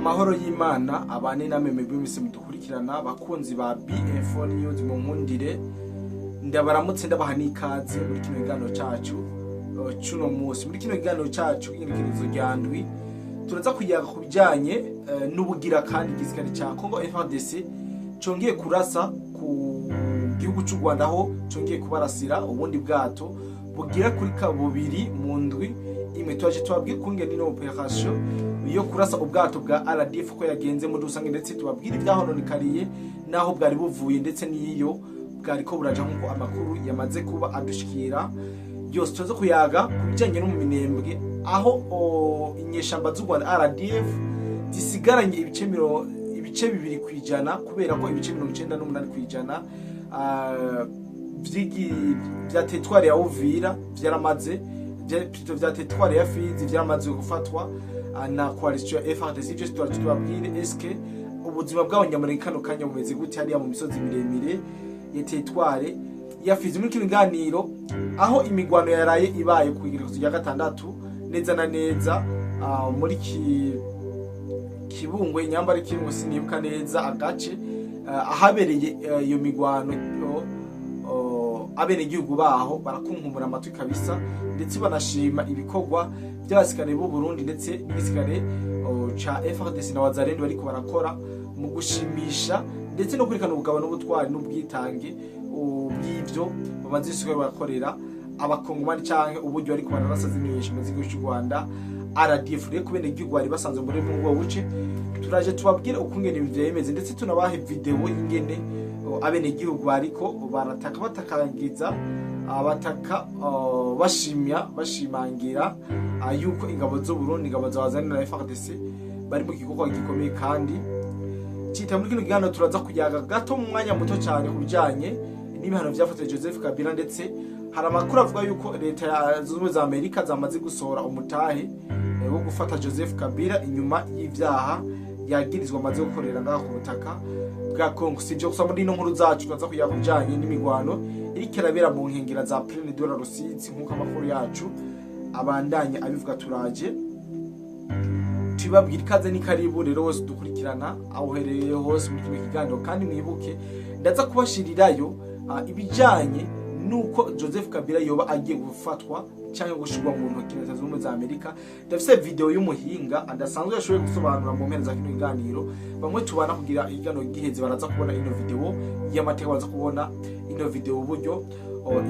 Amahoro y'Imana abane namwe mwebwe mwese mudukurikirana, bakunzi ba BF4 News. Mu nkundire ndabaramutse, ndabaha n'ikaze muri kino kiganiro cacu cuno munsi. Muri kino kiganiro cacu, igenekerezo rya ndwi, turaza kuyaga ku bijanye n'ubugira kandi igisirikare ca Congo FARDC congeye kurasa ku gihugu c'u Rwanda, aho congeye kubarasira ubundi bwato bugira kuri kabubiri mu ndwi imwe. Twaje tubabwire ukungene ino opération yo kurasa ubwato bwa RDF ko yagenze muri rusange, ndetse tubabwire ivyahononekariye naho bwari buvuye, ndetse n'iyo bwariko buraja, nk'uko amakuru yamaze kuba adushikira yose. Tuze kuyaga ku bijanye no mu Minembwe, aho inyeshamba z'u Rwanda RDF zisigaranye ibice 2%, kubera ko ibice 98%, vya territoire ya Uvira vyaramaze plutôt vya territoire ya Fizi vyaramaze gufatwa na coalition ya FARDC. Ivyo tubabwire eske ubuzima bw'abanyamurenge kano kanya bumeze gute hariya mu misozi miremire ya territoire ya Fizi. Muri kino kiganiro, aho imigwano yaraye ibaye ku igerekezo rya gatandatu, neza na neza muri Kibungwe, inyamba ari Kibungwe, sinibuka neza agace ahabereye iyo migwano. Abenegihugu baho barakunkumura amatwi kabisa, ndetse banashima ibikorwa by'abasirikare b'u Burundi ndetse n'igisirikare ca FARDC na Wazalendo bariko barakora mu gushimisha ndetse no kwerekana ubugabo n'ubutwari n'ubwitange bw'ivyo bamaze isi barakorera abakongomani, canke uburyo bariko bararasa zino nyeshyamba z'igihugu cy'u Rwanda RDF. Rero kubene igihugu bari basanzwe muri ubwo buce, turaje tubabwire ukungene ibintu vyemeze, ndetse tunabahe video y'ingene abenegihugu bariko barataka, batakagiza, bataka, bashimya, bashimangira yuko ingabo z'u Burundi, ingabo za Wazalendo na FARDC bari mu gikorwa gikomeye. Kandi cita muri kino kiganiro turaza kuyaga gato mu mwanya muto cyane ku bijanye n'ibihano vyafatiwe Joseph Kabila, ndetse hari amakuru avuga yuko leta ya Zunze Ubumwe za Amerika zamaze gusohora umutahe wo gufata Joseph Kabila inyuma y'ivyaha yagirizwa amaze gukorera ngaha ku butaka bwa Congo. Si ivyo gusa, muri ino nkuru zacu turaza kuyaga ku bijanye n'imigwano iriko irabera mu nkengera za Plaine de la Rusizi, nk'uko amakuru yacu abandanya abivuga. Turaje tubabwira. Ikaze ni karibu rero wese dukurikirana aho uherereye hose muri kino kiganiro. Kandi mwibuke, ndaza kubashirirayo ibijanye nuko Joseph Kabila yoba agiye gufatwa cyangwa gushirwa mu ntoki na Leta Zunze Ubumwe za Amerika. Ndafise video y'umuhinga adasanzwe yashoboye gusobanura mu mpera za kino kiganiro. Bamwe tubana kugira ikiganiro giheze baraza kubona ino video y'amateka, baraza kubona ino video uburyo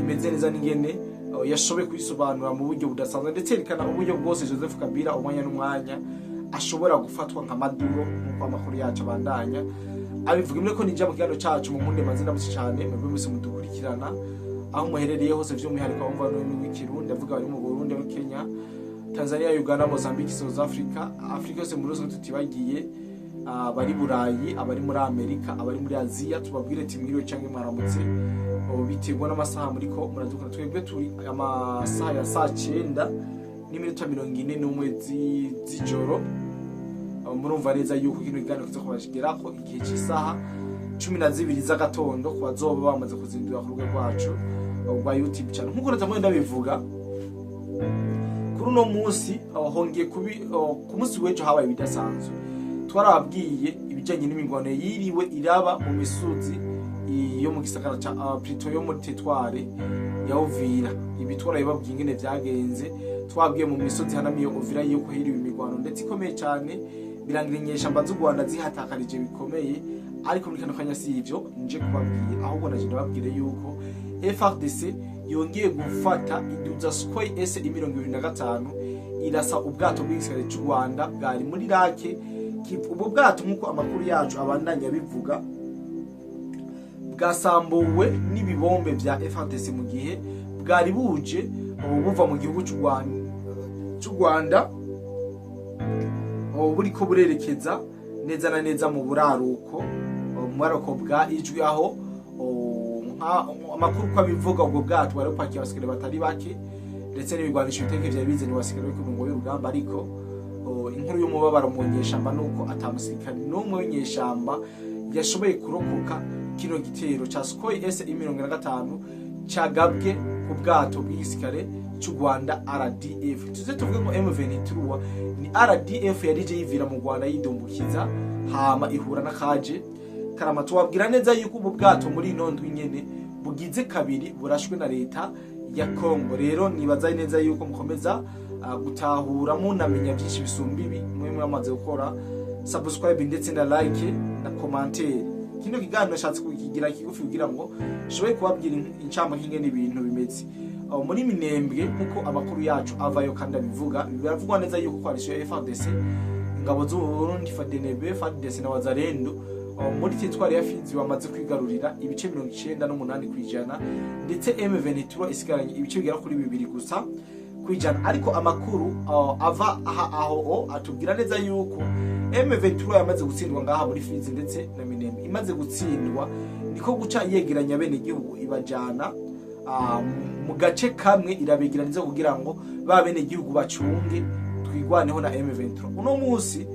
imeze neza n'ingene yashoboye kuyisobanura mu buryo budasanzwe, ndetse yerekana uburyo bwose Joseph Kabila umwanya n'umwanya ashobora gufatwa nka Maduro, nk'uko amakuru yacu abandanya abivuga. Imwe ko ninjira mu kiganiro cacu, mu nkunde mazina musi cyane mwebwe mwese mudukurikirana aho muherereye hose, by'umwihariko abumva n'ururimi rw'Ikirundi. Ndavuga abari mu Burundi, muri Kenya, Tanzania, Uganda, Mozambique, South Africa, Afrika yose muri rusange, tutibagiye abari Burayi, abari muri Amerika, abari muri Aziya. Tubabwire ati mwiriwe cyangwa mwaramutse, biterwa n'amasaha muriko muradukora. Twebwe turi amasaha ya saa 9:41 z'ijoro. Murumva neza yuko kino kiganiro kiza kubashikirako igihe cy'isaha 12 z'agatondo ku bazoba bamaze kuzindura ku rubuga rwacu rwa YouTube channel. Nk'uko natamwe ndabivuga, kuri uno munsi hongeye kubi ku munsi w'ejo habaye ibidasanzwe. Twarababwiye ibijyanye n'imigwano yiriwe iraba mu misozi yo mu gisagara ca plutôt yo muri territoire ya Uvira. Ibi twarabibabwiye ingene vyagenze. Twabwiye mu misozi hanamiye Uvira yuko hiriwe imigwano ndetse ikomeye cyane, birangira inyeshamba z'u Rwanda zihatakarije bikomeye. Ariko muri kano kanya si ivyo nje kubabwira, ahubwo naje ndababwire yuko FARDC yongeye gufata iduza Sukhoi S25 irasa ubwato bw'igisirikare cy'u Rwanda bwari muri lake Kivu. Ubwo bwato, nk'uko amakuru yacu abandanya abivuga, bwasambuwe n'ibibombe vya FARDC mu gihe bwari buje ubu buva mu gihugu c'u Rwanda, ubu buriko burerekeza neza na neza mu buraruko, mu buraruko bwa Ijwi, aho amakuru ko abivuga ubwo bwato bwari bupakiye abasirikare batari bake ndetse n'ibigwanisho biteke vyari bizaniwe abasirikare bari ku mirongo y'urugamba. Ariko inkuru y'umubabaro mu nyeshamba nuko ata musirikare n'umwe w'inyeshamba yashoboye kurokoka kino gitero ca Sukhoi S 25 cagabwe ku bwato bw'igisirikare. cy'u Rwanda RDF. Tuze tuvuge ngo M23 ni RDF yarije yivira mu Rwanda yidumbukiza, hama ihura n'akaje karama. Tubabwira neza yuko ubu bwato muri ino ndwi nyene bugize kabiri burashwe na leta ya Congo. Rero nibaza neza yuko mukomeza gutahura, munamenya byinshi bisumba ibi. Mwe mwamaze gukora subscribe ndetse na like na commentaire. Kino kiganiro nashatse kukigira kigufi kugira ngo nshobore kubabwira incamake ingene ibintu bimeze. Aho muri Minembwe, nkuko amakuru yacu avayo kandi abivuga, biravugwa neza yuko coalition ya FARDC, ingabo z'u Burundi, FDNB, FARDC na Wazalendo, aho muri teritwari ya Fizi bamaze kwigarurira ibice 98%, ndetse M23 isigaranye ibice bigera kuri 2 gusa kwijana. Ariko amakuru ava aha aho o atubwira neza yuko M23 yamaze gutsindwa ngaha muri Fizi ndetse na Minembwe. Imaze gutsindwa, niko guca yegeranya bene igihugu, ibajana mu gace kamwe, irabegeraniza kugira ngo ba bene igihugu bacunge twigwaneho na M23. Uno munsi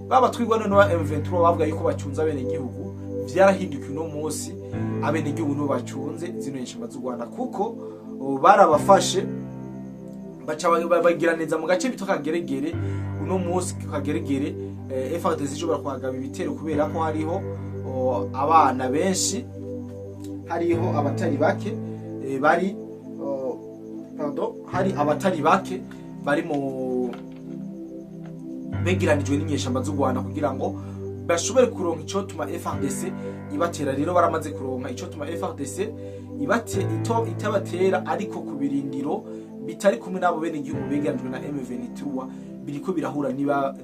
baba twigwaneho na M23 bavuga yuko bacunze abene igihugu, vyarahindukiye. Uno munsi abene igihugu nibo bacunze zino nyeshamba z'u Rwanda, kuko barabafashe, baca bagira neza mu gace bita Kageregere. Uno munsi Kageregere, FARDC ishobora kuhagaba ibitero kubera ko hariho abana benshi, hariho abatari bake bari pardon, hari abatari bake bari mu begeranijwe n'inyeshamba z'u Rwanda kugira ngo bashobore kuronka icotuma FARDC ibatera. Rero baramaze kuronka icotuma FARDC itabatera, ariko ku birindiro bitari kumwe n'abo bene igihugu begeranijwe na M23 biriko birahura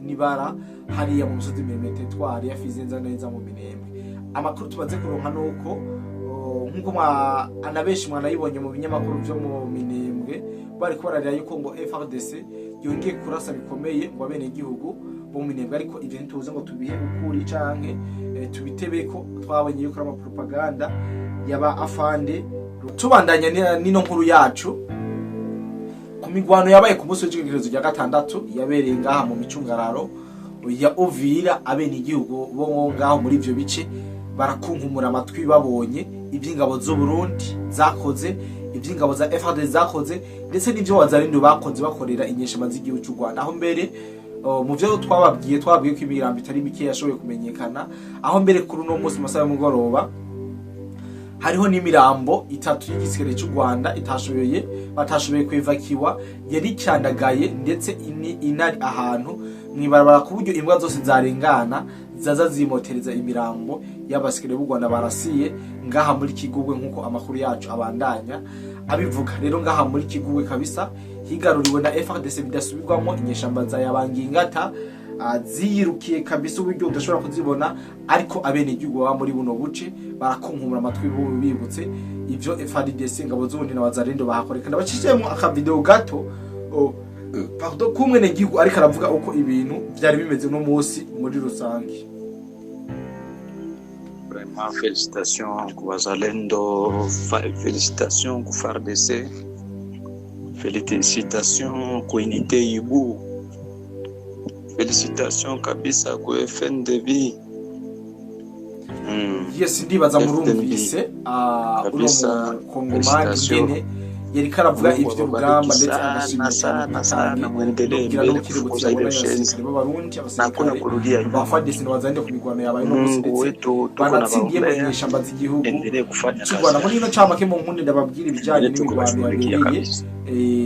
nibara hariya mu misozi miremire, teritwari ya Fizi, neza neza mu Minembwe. Amakuru tumaze kuronka nuko nkuko anabenshi mwanayibonye mu binyamakuru vyo mu Minembwe, bariko bararira yuko ngo FARDC yongeye kurasa bikomeye ngo abene igihugu bo mu Minembwe, ariko ivyo ntituzi ngo tubihe ukuri canke tubitebeko. Twabonye yuko ari amapropaganda yaba afande. Tubandanya nino nkuru yacu ku migwano yabaye ku munsi w'igenekerezo rya gatandatu, yabereye ngaha mu micungararo ya Uvira. Abene igihugu bo ngaho muri ivyo bice barakunkumura amatwi babonye ivy'ingabo z'u Burundi zakoze, ivy'ingabo za FARDC zakoze, ndetse n'ivyo Wazalendo bakoze bakorera inyeshamba z'igihugu cy'u Rwanda. Aho mbere mu vyo twababwiye, twababwiye ko imirambo itari mike yashoboye kumenyekana, aho mbere kuri uno munsi mu masaha y'umugoroba hariho n'imirambo itatu y'igisirikare cy'u Rwanda batashoboye kwevakiwa, yari cyandagaye ndetse inari ahantu mwibarabara, ku buryo imbwa zose zarengana zaza zimotereza imirambo y'abasikare b'u Rwanda barasiye ngaha muri Kigugwe, nk'uko amakuru yacu abandanya abivuga. Rero ngaha muri Kigugwe kabisa higaruriwe na FARDC bidasubirwamo. Inyeshamba za Yabangingata ziyirukiye kabisa uburyo udashobora kuzibona, ariko abene igihugu baba muri buno buce barakunkumura amatwi bibutse ivyo FARDC, ingabo z'ubundi na Wazalendo bahakoreka. Ndabacishijemo akavideo gato pardon, kumwe n'igihugu ariko aravuga uko ibintu vyari bimeze no munsi muri rusange. Vraiment, félicitations ku Wazalendo, félicitations ku FARDC, félicitations ku unité Ibu, félicitations kabisa ku FNDB. Yes, ndibaza FNB. murumvise uno Kabisa, mukongomani félicitations. ingene yariko aravuga Mungu ivy'urugamba, awabariki ndetse sana agashimira cyane sana sana, ubwitange muendelee nubwira mbele n'ubukerebutsi kufukuza ile yabonanye ushenzi abasirikare b'Abarundi, na hakuna abasirikare kurudia ba nyuma. FARDC na Wazalendo ku mirwano yabaye uno munsi, Mungu ndetse wetu tuko na banatsindiye mu waombea, nyeshamba z'igihugu endelee kufanya cy'u kazi Rwanda. Muri yake, ino camake mu nkundi ndababwira ibijanye endelee tu n'imirwano kuwashughulikia yabereye kabisa,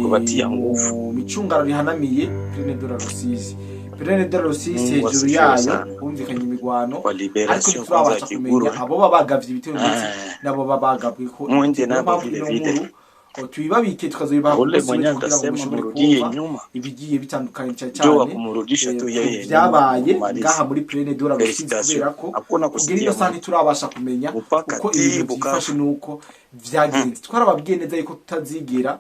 kuwatia nguvu. mu micungararo ihanamiye Plaine de la Rusizi. Plaine de la Rusizi, Mungu hejuru asifiwe yayo sana humvikanye imigwano, kwa ariko liberation kwanza ya ntiturabasha kumenya Kiguru. abo baba bagavye ibitero ndetse Ah, nabo baba bagabwe ko mwende ibitero. Niyo nabo mpamvu vile ino vile nkuru tuyibabike, tukazoyibaha ku ule munsi mwenye w'ejo kugira ngo atasema mushobore murudie kumva nyuma, ibigiye bitandukanye cyane njo wa cyane kumurudisha tu ku yeye nyuma vyabaye kumaliza. ngaha muri Plaine de la Rusizi, Félicitations, kubera ko hakuna kugera ino kusikia saha Mungu ntiturabasha kumenya mpaka uko ti ibintu vyifashe Bukavu. nuko vyagenze. Twarababwiye neza yuko tutazigera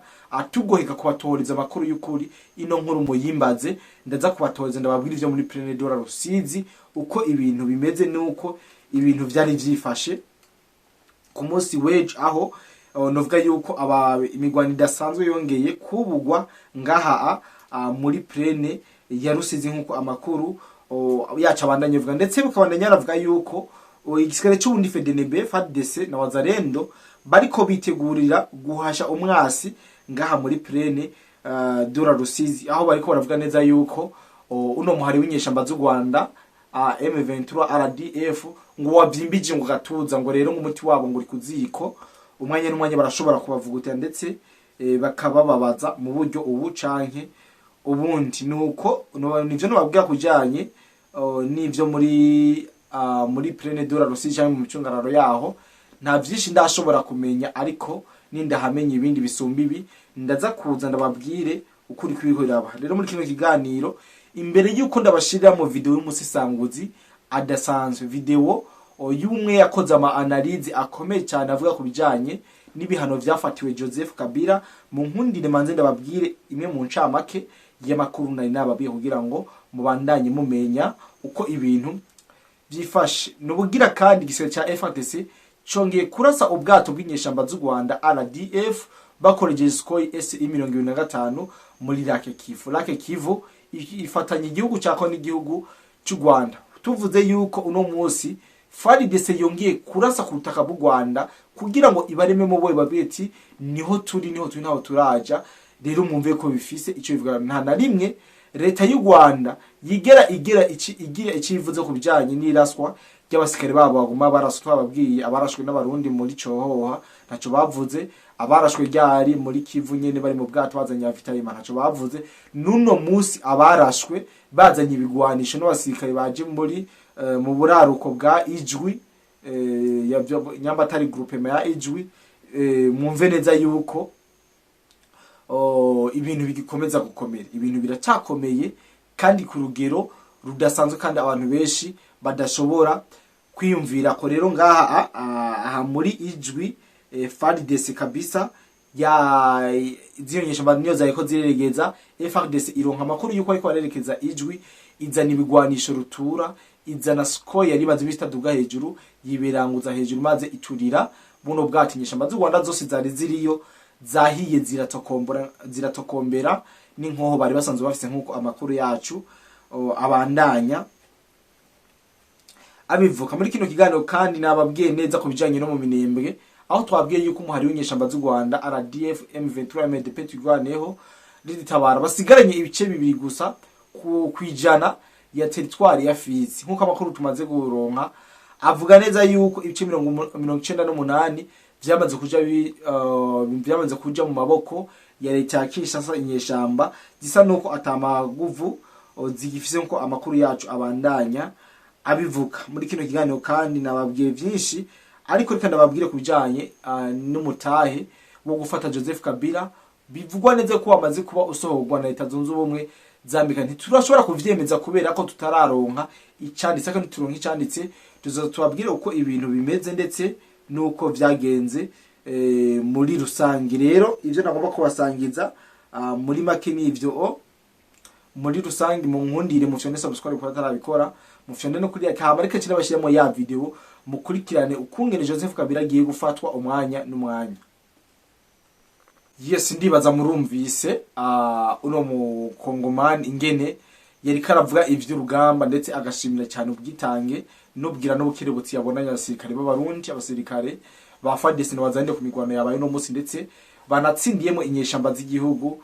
tugoheka kubatohoreza amakuru y'ukuri. Ino nkuru muyimbaze, ndaza kubatohoreza, ndababwira ivyo muri Plaine de la Rusizi uko ibintu bimeze nuko ibintu vyari vyifashe ku munsi w'ejo, aho novuga yuko aba imigwano idasanzwe yongeye kubugwa ngaha muri Plaine ya Rusizi, nk'uko amakuru yacu abandanya avuga, ndetse bikabandanya yaravuga yuko igisirikare c'Uburundi, FDNB, FARDC na Wazalendo bariko bitegurira guhasha umwasi ngaha muri Plaine. de la Rusizi, aho bariko baravuga neza yuko uno muhari w'inyeshamba z'u Rwanda M23 RDF ngo wavyimbije ngo gatuza, ngo rero ngo umuti wabo ngo uri kuziko, umwanya n'umwanya barashobora kubavugutira ndetse bakabababaza mu buryo ubu canke ubundi. Nuko nivyo nobabwira kujanye n'ivyo muri Plaine de la Rusizi canke mu micungararo yaho. Nta vyinshi ndashobora kumenya, ariko nindahamenya ibindi bisumba ibi ndaza kuza ndababwire ukuri kw'ibiriko biraba. Rero muri kino kiganiro, imbere yuko ndabashirira mu video y'umusisanguzi adasanzwe, video y'umwe yakoze ama analyse akomeye cyane avuga ku bijanye n'ibihano vyafatiwe Joseph Kabila, mu nkundire manze ndababwire imwe mu ncamake y'amakuru nari nababwiye kugira ngo mubandanye mumenya uko ibintu vyifashe. Nubugira kandi, igisirikare ca FARDC congeye kurasa ubwato bw'inyeshamba z'u Rwanda RDF bakoresheje Sukhoi SU 25 muri Lake Kivu. Lake Kivu ifatanya igihugu ca Kongo n'igihugu cy'u Rwanda. Tuvuze yuko uno munsi FARDC yongeye kurasa ku butaka bw'u Rwanda kugira ngo ibarememo boye, babwiye ati niho turi, niho turi, ntaho turaja. Rero mwumve ko bifise ico bivuga. Nta na rimwe leta y'u Rwanda yigera igira ici igira icivuze ku bijanye n'iraswa ry'abasikari babo baguma baraswa. Twababwiye abarashwe n'abarundi muri Cohoha, ntaco bavuze. Abarashwe ryari muri Kivu nyene bari mu bwato bazanye ravitaillement, ntaco bavuze. Nuno musi abarashwe bazanye ibigwanisho n'abasirikare baje muri mu buraruko bwa Ijwi, nyamba atari groupement ya Ijwi, mwumve neza yuko ibintu bigikomeza gukomera, ibintu biracakomeye kandi ku rugero rudasanzwe, kandi abantu benshi badashobora kwiyumvira ko. Rero ngaha aha muri Ijwi, FARDC kabisa ya zino nyeshamba niyo zariko zireregeza. FARDC ironka amakuru yuko ariko barerekeza Ijwi, izana ibigwanisho rutura, izana Sukhoi yari imaze imisi itaduga hejuru, yiberanguza hejuru maze iturira buno bwato. Inyeshamba z'u Rwanda zose zari ziriyo zahiye, ziratokombora, ziratokombera n'inkoho bari basanzwe bafise, nk'uko amakuru yacu abandanya abivuka. Muri kino kiganiro kandi nababwiye neza ku bijanye no mu Minembwe, aho twabwiye yuko umuhari w'inyeshamba z'u Rwanda RDF M23 MDP Twirwaneho ritabara basigaranye ibice 2 gusa ku kwijana ya territoire ya Fizi, nk'uko amakuru tumaze guronka avuga neza yuko ibice 98 vyamaze kuja mu maboko ya leta ya Kinshasa. Inyeshamba zisa nuko atamaguvu zigifise, nkuko amakuru yacu abandanya abivuga. Muri kino kiganiro kandi nababwiye vyinshi, ariko reka ndababwire ku bijanye n'umutahe wo gufata Joseph Kabila bivugwa neza ko wamaze kuba usohorwa na Leta Zunze Ubumwe za Amerika. Ntiturashobora kuvyemeza kubera ko tutararonka icanditse, ariko nituronka icanditse tuzoza tubabwire uko ibintu bimeze ndetse nuko vyagenze muri rusangi. Rero ivyo nagomba kubasangiza muri make nivyo. Muri rusangi, mu nkundire mufyonde subscribe kuba atarabikora, mufyonde no kuri hama reka kira bashyiramo ya video mukurikirane ukungene Joseph Kabila agiye gufatwa umwanya n'umwanya. Yes, ndibaza murumvise uno mukongomani ingene yariko aravuga ivy'urugamba, ndetse agashimira cyane ubwitange n'ubwira n'ubukerebutsi yabonanye abasirikare b'abarundi, abasirikare ba FARDC na Wazalendo ku mirwano yabaye no munsi, ndetse banatsindiyemo inyeshamba z'igihugu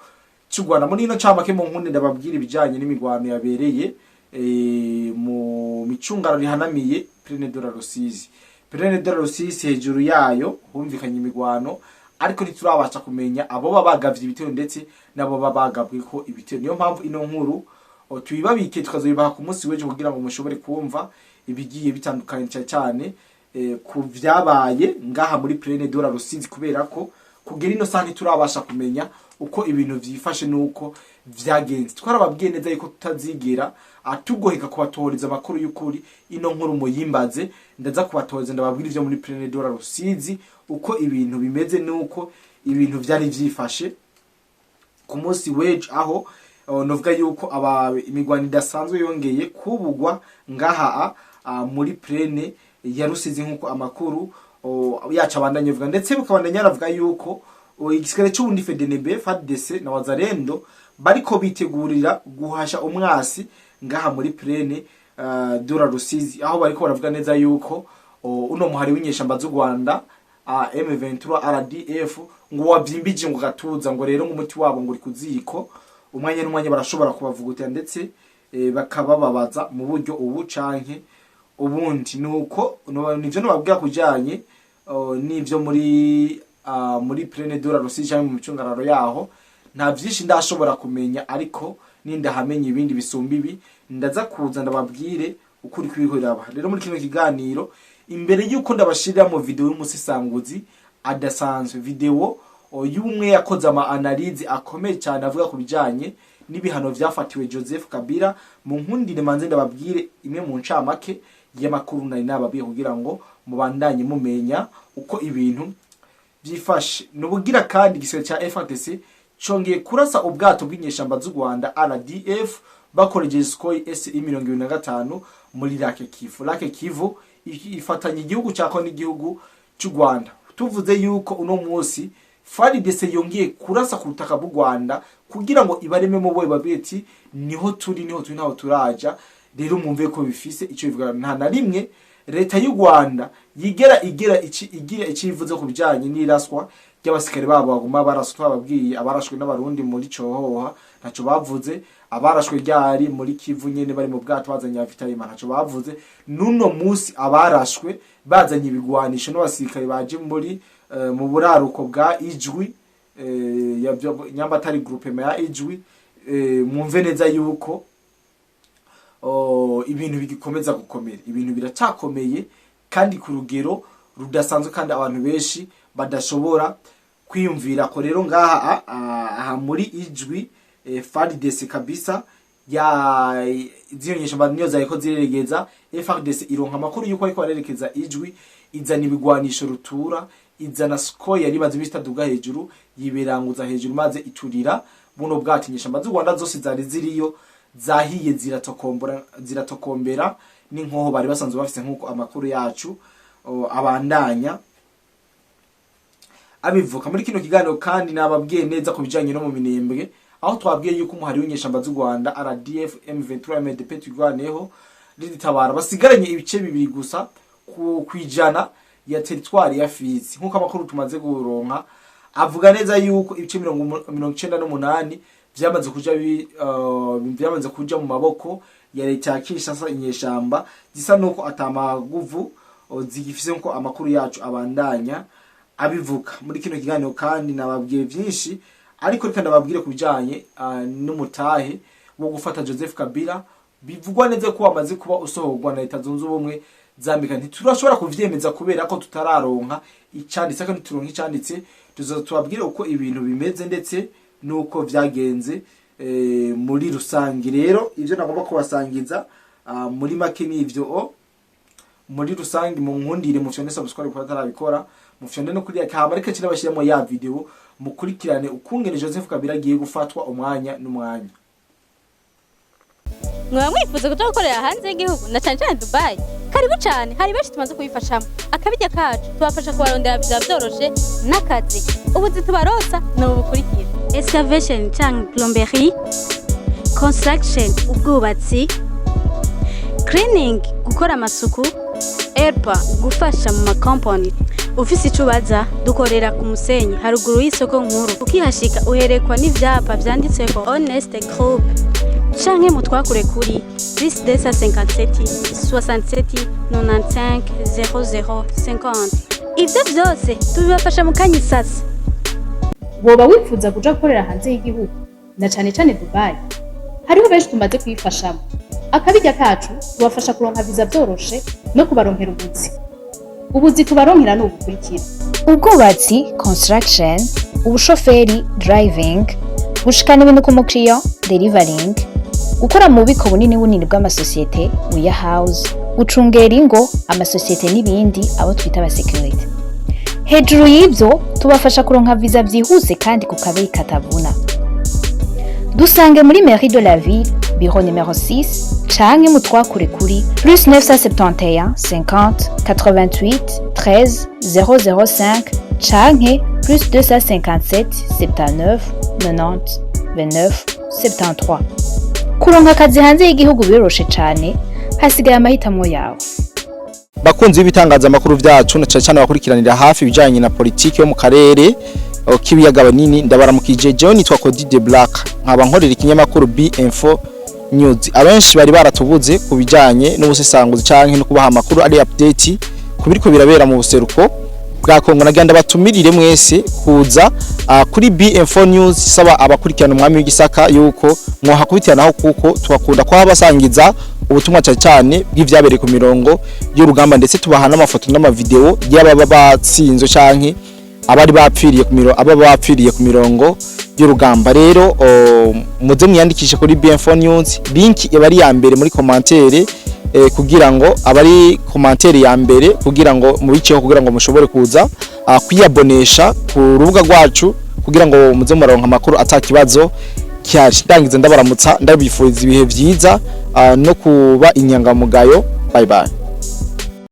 cy'u Rwanda. Muri ino camake, mu nkunde ndababwira ibijanye n'imigwano yabereye mu micungano rihanamiye Plaine de la Rusizi. Plaine de la Rusizi hejuru yayo humvikanye imigwano, ariko ntiturabasha kumenya abo baba bagavye ibitero ndetse nabo baba bagabwe ko ibitero. Niyo mpamvu ino nkuru tuyibabike, tukazoyibaha ku munsi w'ejo kugira ngo mushobore kumva ibigiye bitandukanye, cyane cyane ku vyabaye ngaha muri Plaine de la Rusizi, kubera ko kugera ino saha ntiturabasha kumenya uko ibintu vyifashe nuko vyagenze. Twarababwiye neza yuko tutazigera atugoheka kubatohoreza amakuru y'ukuri. Ino nkuru muyimbaze, ndaza kubatohoreza, ndababwira ivyo muri Plaine de la Rusizi uko ibintu bimeze nuko ibintu vyari vyifashe ku munsi w'ejo, aho novuga yuko aba imigwano idasanzwe yongeye kubugwa ngaha muri Plaine ya Rusizi, nkuko amakuru yacu abandanya avuga, ndetse bikabandanya yaravuga yuko igisirikare c'Uburundi FDNB, FARDC na Wazalendo bariko bitegurira guhasha umwasi ngaha muri Plaine de la Rusizi, aho bariko baravuga neza yuko uno muhari w'inyeshamba z'u Rwanda M23 RDF Ngo wavyimbije ngo gatuza, ngo rero ngo umuti wabo ngo uri kuziko, umwanya n'umwanya barashobora kubavugutira ndetse bakabababaza mu buryo ubu canke ubundi. Nuko nivyo nobabwira kujanye n'ivyo muri Plaine de la Rusizi canke mu micungararo yaho. Nta vyinshi ndashobora kumenya, ariko nindahamenya ibindi bisumba ibi ndaza kuza ndababwire ukuri kw'ibiriko biraba. Rero muri kino kiganiro, imbere yuko ndabashirira mu video y'umusisanguzi adasanzwe, video y'umwe yakoze ama analyse akomeye cyane avuga ku bijanye n'ibihano vyafatiwe Joseph Kabila, mu nkundire manze ndababwire imwe mu ncamake y'amakuru nari nababwiye kugira ngo mubandanye mumenya uko ibintu byifashe. Nubugira kandi, igisirikare ca FARDC congeye kurasa ubwato bw'inyeshamba z'u Rwanda RDF bakoresheje Sukhoi SU 25 muri Lake Kivu. Lake Kivu ifatanya igihugu ca Kongo n'igihugu cy'u Rwanda. Tuvuze yuko uno munsi FARDC yongeye kurasa ku butaka bw'u Rwanda kugira ngo ibarememo boye babeti niho turi, niho turi, ntaho turaja. Rero mwumve ko bifise ico bivuga. Nta na rimwe leta y'u Rwanda yigera igira ici igira icivuze ku bijanye n'iraswa ry'abasikari babo baguma baraswa. Twababwiye abarashwe n'abarundi muri Cohoha, ntaco bavuze. Abarashwe ryari muri Kivu nyene bari mu bwato bazanye ravitaillement, ntaco bavuze. Nuno musi abarashwe bazanye ibigwanisho n'abasirikare baje muri mu buraruko bwa Ijwi, nyamba atari groupement ya Ijwi, mwumve neza yuko ibintu bigikomeza gukomera. Ibintu biracakomeye kandi ku rugero rudasanzwe, kandi abantu benshi badashobora kwiyumvira ko. Rero ngaha aha muri Ijwi, FARDC kabisa ya zino nyeshamba niyo zariko zireregeza. FARDC ironka amakuru yuko ariko barerekeza Ijwi, izana ibigwanisho rutura, izana Sukhoi yari imaze imisi itaduga hejuru, yiberanguza hejuru maze iturira buno bwato. Inyeshamba z'u Rwanda zose zari ziriyo zahiye, ziratokombora, ziratokombera n'inkoho bari basanzwe bafise, nk'uko amakuru yacu abandanya abivuka. Muri kino kiganiro kandi nababwiye neza ku bijanye no mu Minembwe, aho twabwiye yuko umuhari w'inyeshamba z'u Rwanda RDF, M23, MDP, Twirwaneho, RED-Tabara basigaranye ibice 2 gusa ku kwijana ya territoire ya Fizi, nk'uko amakuru tumaze kuronka avuga neza yuko ibice 98 vyamaze kuja mu maboko ya leta ya Kinshasa. Inyeshamba zisa nuko atamaguvu zigifise, nkuko amakuru yacu abandanya abivuga. Muri kino kiganiro kandi nababwiye vyinshi, ariko reka ndababwire ku bijanye n'umutahe wo gufata Joseph Kabila bivugwa neza ko wamaze kuba usohorwa na Leta Zunze Ubumwe za Amerika. Ntiturashobora kuvyemeza kubera ko tutararonka icanditse, ariko nituronka icanditse tuzoza tubabwire uko ibintu bimeze ndetse nuko vyagenze muri rusange. Rero ivyo nagomba kubasangiza muri make nivyo. Muri rusange, mu nkundire mufyonde subscribe kuba atarabikora, mufyonde no kuri hama reka kirabashyiramo ya video mukurikirane ukungene Joseph Kabila agiye gufatwa umwanya n'umwanya. Mwaba mwifuza kuja gukorera hanze y'igihugu na cane cane Dubai? Karibu cane, hari benshi tumaze kubifashamo. Akabirya kacu tubafasha kubarondera visa vyoroshe n'akazi. Ubuzi tubarosa ni ubu bukurikira: Excavation canke plomberie, construction ubwubatsi, cleaning gukora amasuku, helper gufasha mu makompani. Ufise ico ubaza, dukorera ku Musenyi haruguru y'isoko nkuru. Ukihashika uherekwa n'ivyapa vyanditseko Honest Group, canke mutwakure kuri plus 257 67 95 00 50. Ivyo vyose tubibafasha mu kanya isasa. Woba wifuza kuja gukorera hanze y'igihugu na cane cane Dubai? Hariho benshi tumaze kuyifashamo. Akabirya kacu tubafasha kuronka viza vyoroshe no kubaronkera ubuzi. Ubuzi tubaronkera ni ubukurikira: Ubwubatsi construction, ubushoferi driving, gushikana ibintu ku mukiriya delivering, gukora mu bubiko bunini bunini bw'amasosiyete warehouse, gucungera ingo, amasosiyete n'ibindi, abo twita abasekirite. Hejuru y'ibyo, tubafasha kuronka viza byihuse kandi ku kabeyi katavuna. Dusange muri mairie de la ville, bureau numéro 6, canke mutwakure kuri plus 971 50 88 13 005 canke plus 257 79 90 29 73. Kuronka akazi hanze y'igihugu biroroshe cane, hasigaye amahitamo yawe. Bakunzi b'ibitangazamakuru vyacu, na cane cane abakurikiranira hafi ibijanye na politiki yo mu karere. k'ibiyaga binini. Ndabaramukije, jewe nitwa Cody de Black, nkaba nkorera ikinyamakuru B Info News. Abenshi bari baratubuze ku bijanye n'ubusesanguzi canke no kubaha amakuru ari update ku biriko birabera mu buseruko bwa Kongo. Nagira ndabatumirire mwese kuza kuri B Info News, saba abakurikirana umwami w'igisaka yuko mwohakubitiranaho, kuko tubakunda kwa basangiza ubutumwa cyane cyane bw'ivyabereye ku mirongo y'urugamba, ndetse tubaha n'amafoto n'amavideo y'ababa batsinzwe canke abari bapfiriye ku mirongo, aba bapfiriye ku mirongo y'urugamba. Rero muze mwiyandikishe kuri BM4 News, link iba ari ya mbere muri commentaire, kugira ngo abari commentaire ya mbere, kugira ngo mubiceho, kugira ngo mushobore kuza kwiyabonesha ku rubuga rwacu, kugira ngo muze muraronka amakuru atakibazo kihari. Ndangiza ndabaramutsa, ndabifuriza ibihe vyiza no kuba inyangamugayo. Bye bye.